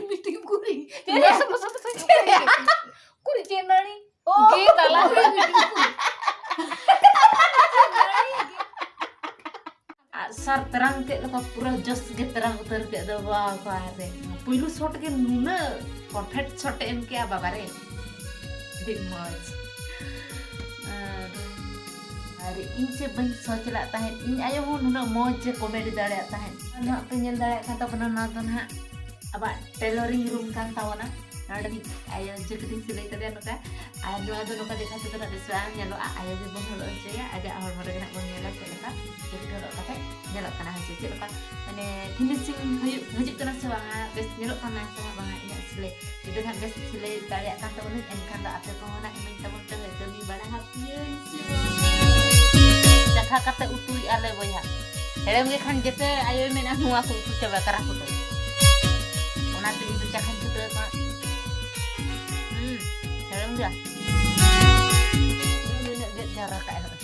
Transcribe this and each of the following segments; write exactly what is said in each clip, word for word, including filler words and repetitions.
ᱢᱤᱫᱴᱤᱡ ᱠᱩᱲᱤ᱾ ᱠᱩᱲᱤ ᱪᱮᱫ ᱱᱟᱹᱲᱤ? ᱜᱮ ᱛᱟᱞᱟ ᱨᱮ ᱢᱤᱫᱴᱤᱡ ᱠᱩᱲᱤ᱾ ᱟᱜ ᱥᱟᱨ ᱛᱮᱨᱟᱝ ᱠᱮᱫ ᱞᱮᱠᱟ ᱯᱩᱨᱟᱹ ᱡᱚᱥ ᱜᱮ ᱛᱮᱨᱟᱝ ᱩᱛᱟᱹᱨ ᱠᱮᱫ ᱫᱚ, ᱵᱟᱵᱟ ᱨᱮ᱾ ᱯᱩᱭᱞᱩ ᱥᱚᱴ ᱜᱮ ᱱᱩᱱᱟᱹᱜ ᱯᱟᱨᱯᱷᱮᱠᱴ ᱥᱚᱴ ᱮ ᱮᱢ ᱠᱮᱜᱼᱟ, ᱵᱟᱵᱟ ᱨᱮ᱾ ᱟᱹᱰᱤ ᱢᱚᱡᱽ᱾ ᱟᱨ, ᱟᱨ ᱤᱧ ᱪᱮᱫ ᱵᱟᱹᱧ ᱥᱚᱪ ᱞᱮᱫ ᱛᱟᱦᱮᱸᱫ, ᱤᱧ ᱟᱭᱳ ᱦᱚᱸ ᱱᱩᱱᱟᱹᱜ ᱢᱚᱡᱽ ᱮ ᱠᱚᱢᱮᱰᱤ ᱫᱟᱲᱮᱭᱟᱜ ᱛᱟᱦᱮᱸᱫ᱾ ᱱᱟᱦᱟᱜ ᱯᱮ ᱧᱮᱞ ᱫᱟᱲᱮᱭᱟᱜ ᱠᱟᱱ ᱛᱟᱵᱚᱱᱟ, ᱱᱚᱣᱟ ᱫᱚ ᱱᱟᱦᱟᱜ ᱟᱵᱚᱣᱟᱜ ᱴᱮᱞᱚᱨᱤᱝ ᱨᱩᱢ ᱠᱟᱱ ᱛᱟᱵᱚᱱᱟ᱾ ᱱᱚᱰᱮ ᱢᱤᱫ ᱟᱭᱳ ᱡᱟᱹᱠᱨᱤᱧ ᱥᱤᱞᱟᱹᱭ ᱠᱟᱫᱮᱭᱟ ᱱᱚᱝᱠᱟ᱾ ᱟᱨ ᱱᱚᱣᱟ ᱫᱚ ᱱᱚᱝᱠᱟ ᱫᱮᱠᱷᱟᱣ ᱛᱮᱫᱚ ᱱᱟᱜ ᱵᱮᱥ ᱵᱟᱝ ᱧᱮᱞᱚᱜᱼᱟ, ᱟᱭᱳ ᱜᱮᱵᱚᱱ ᱦᱚᱨᱚᱜ ᱦᱚᱪᱚᱭᱟ, ᱟᱡᱟᱜ ᱦᱚᱲᱢᱚ ᱨᱮᱜᱮ ᱱᱟᱜ ᱵᱚᱱ ᱧᱮᱞᱟ ᱪᱮᱫ ᱞᱮᱠᱟ ᱡᱟᱹᱠᱨᱤ ᱦᱚᱨᱚᱜ ᱠᱟᱛᱮ ᱧᱮᱞᱚᱜ ᱠᱟᱱᱟ ᱦᱮᱸ ᱥᱮ, ᱪᱮᱫ ᱞᱮᱠᱟ ᱢᱟᱱᱮ ᱯᱷᱤᱱᱤᱥᱤᱝ ᱦᱩᱭᱩᱜ, ᱦᱤᱡᱩᱜ ᱠᱟᱱᱟ ᱥᱮ ᱵᱟᱝᱟ, ᱵᱮᱥ ᱧᱮᱞᱚᱜ ᱠᱟᱱᱟ ᱥᱮ ᱵᱟᱝᱟ ᱤᱧᱟᱹᱜ ᱥᱤᱞᱟᱹᱭ᱾ ᱡᱩᱫᱤ ᱱᱟᱜ ᱵᱮᱥ ᱥᱤᱞᱟᱹᱭ ᱫᱟᱲᱮᱭᱟᱜ ᱠᱟᱱ ᱛᱟᱵᱚᱱᱟᱹᱧ, ᱮᱱᱠᱷᱟᱱ ᱫᱚ ᱟᱯᱮ ᱠᱚᱦᱚᱸ ᱱᱟᱜ ᱤᱢᱟᱹᱧ ᱛᱟᱵᱚᱱ ᱯᱮ, ᱦᱳᱭ, ᱠᱟᱹᱢᱤ ᱵᱟᱲᱟ ᱦᱟᱯᱮᱭᱟᱹᱧ ᱥᱮ ᱵᱟᱝ? ᱪᱟᱠᱷᱟ ᱠᱟᱛᱮ ᱩᱛᱩᱭᱮᱫᱼᱟ ᱞᱮ ᱵᱚᱭᱦᱟ᱾ ᱦᱮᱲᱮᱢ ᱜᱮ ᱠᱷᱟᱱ ᱡᱮᱛᱮ ᱟᱭᱳᱭ ᱢᱮᱱᱟ, "ᱱᱚᱣᱟ ᱠᱚ ᱩᱛᱩ ᱪᱟᱵᱟ ᱠᱟᱨᱟ ᱠᱚᱫᱚ᱾" ᱚᱱᱟᱛᱮ ᱤᱧ ᱫᱚ ᱪᱟᱠᱷᱟᱧ ᱪᱷᱩᱴᱟᱹᱣ ᱟᱠᱟᱱᱟ᱾ ᱦᱩᱸ, ᱦᱮᱲᱮᱢ ᱜᱮᱭᱟ᱾ ᱱᱩᱱᱟᱹᱜ ᱜᱮᱫ ᱡᱟᱣᱨᱟ ᱠᱟᱜᱼᱟᱭ ᱱᱚᱜᱼᱚᱭ᱾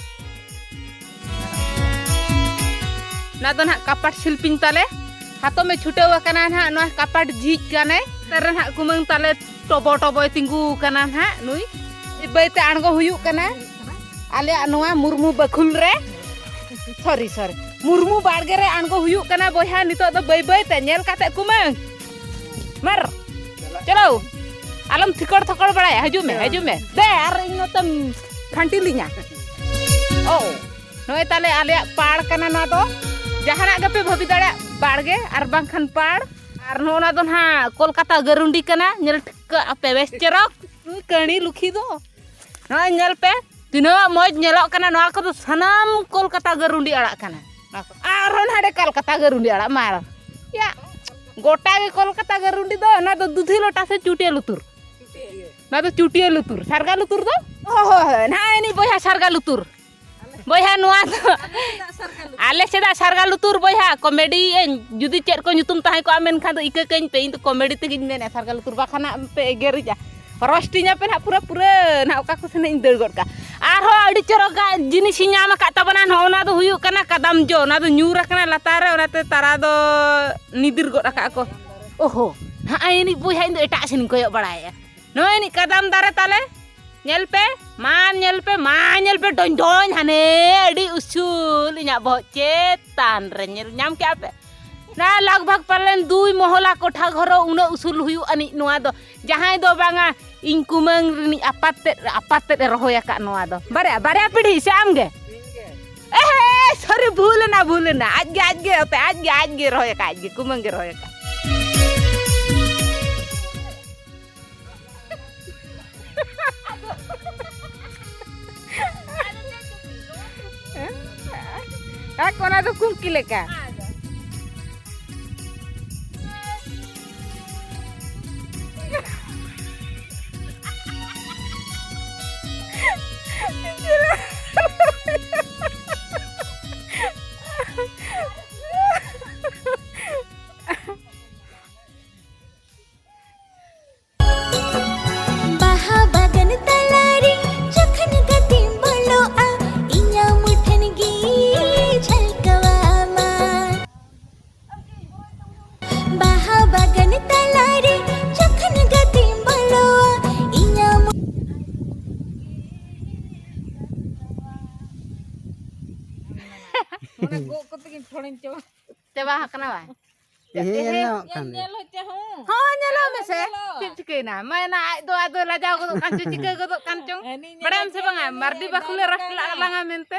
ᱱᱚᱣᱟ ᱫᱚ ᱱᱟᱦᱟᱜ ᱠᱟᱯᱟᱴ ᱥᱤᱞᱯᱤᱧ ᱛᱟᱞᱮ᱾ ᱦᱟᱛᱚᱢᱮ ᱪᱷᱩᱴᱟᱹᱣ ᱟᱠᱟᱱᱟ ᱱᱟᱦᱟᱜ ᱱᱚᱣᱟ ᱠᱟᱯᱟᱴ ᱡᱷᱤᱡ ᱜᱟᱱᱮ᱾ ᱛᱟᱨᱮ ᱱᱟᱦᱟᱜ ᱠᱩᱢᱟᱹᱝ ᱛᱟᱞᱮ ᱴᱚᱵᱚ ᱴᱚᱵᱚᱭ ᱛᱤᱸᱜᱩ ᱟᱠᱟᱱᱟ ᱱᱟᱦᱟᱜ ᱱᱩᱭ᱾ ᱵᱟᱹᱭ ᱛᱮ ᱟᱬᱜᱚ ᱦᱩᱭᱩᱜ ᱠᱟᱱᱟ ᱟᱞᱮᱭᱟᱜ ᱱᱚᱣᱟ ᱢᱩᱨᱢᱩ ᱵᱟᱹᱠᱷᱩᱞ ᱨᱮ᱾ ᱥᱚᱨᱤ, ᱥᱚᱨᱤ᱾ ᱢᱩᱨᱢᱩ ᱵᱟᱲᱜᱮ ᱨᱮ ᱟᱬᱜᱚ ᱦᱩᱭᱩᱜ ᱠᱟᱱᱟ ᱵᱚᱭᱦᱟ, ᱱᱤᱛᱚᱜ ᱫᱚ ᱵᱟᱹᱭ ᱵᱟᱹᱭ ᱛᱮ᱾ ᱧᱮᱞ ᱠᱟᱛᱮ ᱠᱩᱢᱟᱹᱝ᱾ ᱢᱟᱨ᱾ ᱪᱚᱞᱚ᱾ ᱟᱞᱚᱢ ᱛᱷᱤᱠᱚᱲ ᱛᱷᱚᱠᱚᱲ ᱵᱟᱲᱟᱭᱟ᱾ ᱦᱤᱡᱩᱜ ᱢᱮ, ᱦᱤᱡᱩᱜ ᱢᱮ᱾ ᱫᱮ, ᱟᱨ ᱤᱧ ᱱᱚᱛᱮᱢ ᱯᱷᱟᱱᱴᱤ ᱞᱤᱧᱟ᱾ ᱳ᱾ ᱱᱚᱜᱼᱚᱭ ᱛᱟᱞᱮ ᱟᱞᱮᱭᱟᱜ ᱯᱟᱲ ᱠᱟᱱᱟ ᱱᱚᱣᱟ ᱫᱚ᱾ ᱡᱟᱦᱟᱱᱟᱜ ᱜᱮᱯᱮ ᱵᱷᱟᱹᱵᱤ ᱫᱟᱲᱮᱭᱟᱜ, ᱵᱟᱲᱜᱮ ᱟᱨ ᱵᱟᱝᱠᱷᱟᱱ ᱯᱟᱲ᱾ ᱟᱨ ᱱᱚᱜᱼᱚ ᱱᱚᱣᱟ ᱫᱚ ᱱᱟᱦᱟᱜ ᱠᱳᱞᱠᱟᱛᱟ ᱜᱟᱹᱨᱩᱱᱰᱤ ᱠᱟᱱᱟ᱾ ᱧᱮᱞ ᱴᱷᱤᱠᱟᱹᱜ ᱟᱯᱮ ᱵᱮᱥ ᱪᱮᱨᱚᱠ᱾ ᱱᱩᱭ ᱠᱟᱹᱬᱤ ᱞᱩᱠᱷᱤ ᱫᱚ᱾ ᱱᱚᱜᱼᱚᱭ ᱧᱮᱞ ᱯᱮ, ᱛᱤᱱᱟᱹᱜ ᱢᱚᱡᱽ ᱧᱮᱞᱚᱜ ᱠᱟᱱᱟ᱾ ᱱᱚᱣᱟ ᱠᱚᱫᱚ ᱥᱟᱱᱟᱢ ᱠᱳᱞᱠᱟᱛᱟ ᱜᱟᱹᱨᱩᱱᱰᱤ ᱟᱲᱟᱜ ᱠᱟᱱᱟ᱾ ᱱᱚᱣᱟ ᱠᱚ᱾ ᱟᱨᱦᱚᱸ ᱱᱟᱰᱮ ᱠᱳᱞᱠᱟᱛᱟ ᱜᱟᱹᱨᱩᱱᱰᱤ ᱟᱲᱟᱜ ᱢᱟᱨ᱾ ᱭᱟ, ᱜᱚᱴᱟ ᱜᱮ ᱠᱳᱞᱠᱟᱛᱟ ᱜᱟᱹᱨᱩᱱᱰᱤ ᱫᱚ, ᱚᱱᱟ ᱫᱚ ᱫᱩᱫᱷᱤ ᱞᱚᱴᱟ ᱥᱮ ᱪᱩᱴᱭᱟᱹ ᱞᱩᱛᱩᱨ? ᱱᱚᱣᱟ ᱫᱚ ᱪᱩᱴᱭᱟᱹ ᱞᱩᱛᱩᱨ᱾ ᱥᱟᱨᱜᱟ ᱞᱩᱛᱩᱨ ᱫᱚ? ᱦᱳᱭ, ᱦᱳᱭ, ᱦᱳᱭ, ᱱᱟᱦᱟᱜ ᱮᱱᱤᱡ ᱵᱚᱭᱦᱟ ᱥᱟᱨᱜᱟ ᱞᱩᱛᱩᱨ᱾ ᱵᱚᱭᱦᱟ, ᱱᱚᱣᱟ ᱫᱚ ᱟᱞᱮ ᱥᱮᱫᱟᱜ ᱥᱟᱨᱜᱟ ᱞᱩᱛᱩᱨ ᱵᱚᱭᱦᱟ, ᱠᱚᱢᱮᱰᱤ ᱟᱹᱧ᱾ ᱡᱩᱫᱤ ᱪᱮᱫ ᱠᱚ ᱧᱩᱛᱩᱢ ᱛᱟᱦᱮᱸ ᱠᱚᱜᱼᱟ, ᱢᱮᱱᱠᱷᱟᱱ ᱫᱚ ᱤᱠᱟᱹ ᱠᱟᱹᱧ ᱯᱮ, ᱤᱧ ᱫᱚ ᱠᱚᱢᱮᱰᱤ ᱛᱮᱜᱮᱧ ᱢᱮᱱᱮᱫᱼᱟ, ᱥᱟᱨᱜᱟ ᱞᱩᱛᱩᱨ, ᱵᱟᱠᱷᱟᱱ ᱦᱟᱸᱜ ᱯᱮ ᱮᱜᱮᱨᱤᱧᱟ, ᱨᱚᱥᱴᱤᱧᱟ ᱯᱮ ᱱᱟᱦᱟᱜ ᱯᱩᱨᱟᱹ ᱯᱩᱨᱟᱹ ᱱᱟᱦᱟᱜ, ᱚᱠᱟ ᱠᱚ ᱥᱮᱱ ᱤᱧ ᱫᱟᱹᱲ ᱜᱚᱫ ᱠᱟᱜᱼᱟ᱾ ᱟᱨᱦᱚᱸ ᱟᱹᱰᱤ ᱪᱚᱨᱚᱠᱟᱜ ᱡᱤᱱᱤᱥ ᱤᱧ ᱧᱟᱢ ᱟᱠᱟᱫ ᱛᱟᱵᱚᱱᱟ, ᱱᱚᱜᱼᱚ ᱱᱟ ᱫᱚ ᱦᱩᱭᱩᱜ ᱠᱟᱱᱟ ᱠᱟᱫᱟᱢ ᱡᱚ, ᱚᱱᱟ ᱫᱚ ᱧᱩᱨ ᱟᱠᱟᱱᱟ ᱞᱟᱛᱟᱨ ᱨᱮ, ᱚᱱᱟᱛᱮ ᱛᱟᱨᱟ ᱫᱚ ᱱᱤᱫᱤᱨ ᱜᱚᱫ ᱟᱠᱟᱫ ᱠᱚ᱾ ᱳᱦᱳ, ᱦᱟᱸᱜ ᱤᱧ ᱵᱚᱭᱦᱟ, ᱤᱧ ᱫᱚ ᱮᱴᱟᱜ ᱥᱮᱱ ᱤᱧ ᱠᱚᱭᱚᱜ ᱵᱟᱲᱟᱭᱮᱫᱼᱟ᱾ ᱱᱚᱜᱼᱚᱭ ᱱᱤᱡ ᱠᱟᱫᱟᱢ ᱫᱟᱨᱮ ᱛᱟᱞᱮ, ᱧᱮᱞ ᱯᱮ, ᱢᱟ ᱧᱮᱞ ᱯᱮ, ᱢᱟ ᱧᱮᱞ ᱯᱮ, ᱰᱚᱧ ᱰᱚᱧ ᱦᱟᱱᱮ ᱟᱹᱰᱤ ᱩᱥᱩᱞ, ᱤᱧᱟᱹᱜ ᱵᱚᱦᱚᱜ ᱪᱮᱛᱟᱱ ᱨᱮ, ᱧᱮᱞ ᱧᱟᱢ ᱠᱮᱜᱼᱟ ᱯᱮ? ᱱᱟ ᱞᱟᱜᱽ ᱵᱷᱟᱜᱽ ᱯᱟᱞᱮᱱ ᱫᱩᱭ ᱢᱚᱦᱚᱞᱟ ᱠᱚᱴᱷᱟ ᱜᱷᱚᱨᱚ ᱩᱱᱟᱹᱜ ᱩᱥᱩᱞ ᱦᱩᱭᱩᱜ ᱟᱹᱱᱤᱡ ᱱᱚᱣᱟ ᱫᱚ, ᱡᱟᱦᱟᱸᱭ ᱫᱚ ᱵᱟᱝᱟ ᱤᱧ ᱠᱩᱢᱟᱹᱝ ᱨᱤᱱᱤᱡ ᱟᱯᱟᱛ ᱛᱮᱫ, ᱟᱯᱟᱛ ᱛᱮᱫ ᱮ ᱨᱚᱦᱚᱭ ᱟᱠᱟᱫ ᱱᱚᱣᱟ ᱫᱚ᱾ ᱵᱟᱨᱭᱟ, ᱵᱟᱨᱭᱟ ᱯᱤᱲᱦᱤ ᱥᱮ ᱟᱢ ᱜᱮ? ᱮᱦᱮ, sorry, ᱵᱷᱩᱞ ᱮᱱᱟ, ᱵᱷᱩᱞ ᱮᱱᱟ᱾ ᱟᱡ ᱜᱮ, ᱟᱡ ᱜᱮ, ᱚᱛᱮ, ᱟᱡ ᱜᱮ, ᱟᱡ ᱜᱮ ᱨᱚᱦᱚᱭ ᱟᱠᱟᱫ, ᱟᱡ ᱜᱮ, ᱠᱩᱢᱟᱹᱝ ᱜᱮ ᱨᱚᱦᱚᱭ ᱟᱠᱟᱫ᱾ ᱟᱨ ᱚᱱᱟ ᱫᱚ ᱠᱩᱝᱠᱤ ᱞᱮᱠᱟ᱾ ᱵᱟᱦᱟ ᱵᱟᱜᱟᱱ ᱛᱟᱞᱟᱨᱮ ᱡᱚᱠᱷᱚᱱ ᱜᱟᱛᱮᱢ ᱵᱚᱞᱚᱜᱼᱟ, ᱤᱧᱟᱹᱜ ᱢᱩᱴᱷᱟᱹᱱ ᱜᱮ ᱡᱷᱟᱞᱠᱟᱣ ᱟᱢᱟ᱾ ᱵᱟᱦᱟ ᱵᱟᱜᱟᱱ ᱛᱟᱞᱟᱨᱮ ᱡᱚᱠᱷᱚᱱ ᱜᱟᱛᱮᱢ ᱵᱚᱞᱚᱜᱼᱟ, ᱤᱧᱟᱹᱜ ᱢᱩ- ᱚᱱᱟ ᱜᱚᱜ ᱠᱟᱛᱮ ᱜᱤᱧ ᱯᱷᱚᱲᱮᱧ ᱪᱚ᱾ ᱪᱟᱵᱟ ᱟᱠᱟᱱᱟ ᱵᱟᱝ? ᱛᱮᱦᱮᱧ ᱧᱮᱞ ᱧᱟᱢᱚᱜ ᱠᱟᱱ ᱜᱮᱭᱟ᱾ ᱧᱮᱞ ᱦᱚᱪᱚ ᱦᱚᱸ᱾ ᱦᱚᱸ, ᱧᱮᱞᱚᱜ ᱢᱮᱥᱮ᱾ ᱧᱮᱞᱚᱜ᱾ ᱪᱮᱫ ᱪᱤᱠᱟᱹᱭᱮᱱᱟ? ᱢᱮᱱᱟ ᱟᱡ ᱫᱚ ᱟᱫᱚ ᱞᱟᱡᱟᱣ ᱜᱚᱫᱚᱜ ᱠᱟᱱ ᱪᱚ, ᱪᱤᱠᱟᱹ ᱜᱚᱫᱚᱜ ᱠᱟᱱ ᱪᱚᱝ᱾ ᱦᱟᱹᱱᱤ ᱧᱮᱞ ᱵᱟᱲᱟᱭᱟᱢ ᱥᱮ ᱦᱚᱪᱚ ᱵᱟᱝᱟ? ᱢᱮᱭᱟᱭ, ᱢᱟᱨᱰᱤ ᱵᱟᱠᱷᱩᱞᱮ ᱫᱟᱞ ᱨᱟᱥ ᱠᱟᱱᱟ᱾ ᱞᱟᱜ ᱞᱟᱝᱟ ᱢᱮᱱᱛᱮ᱾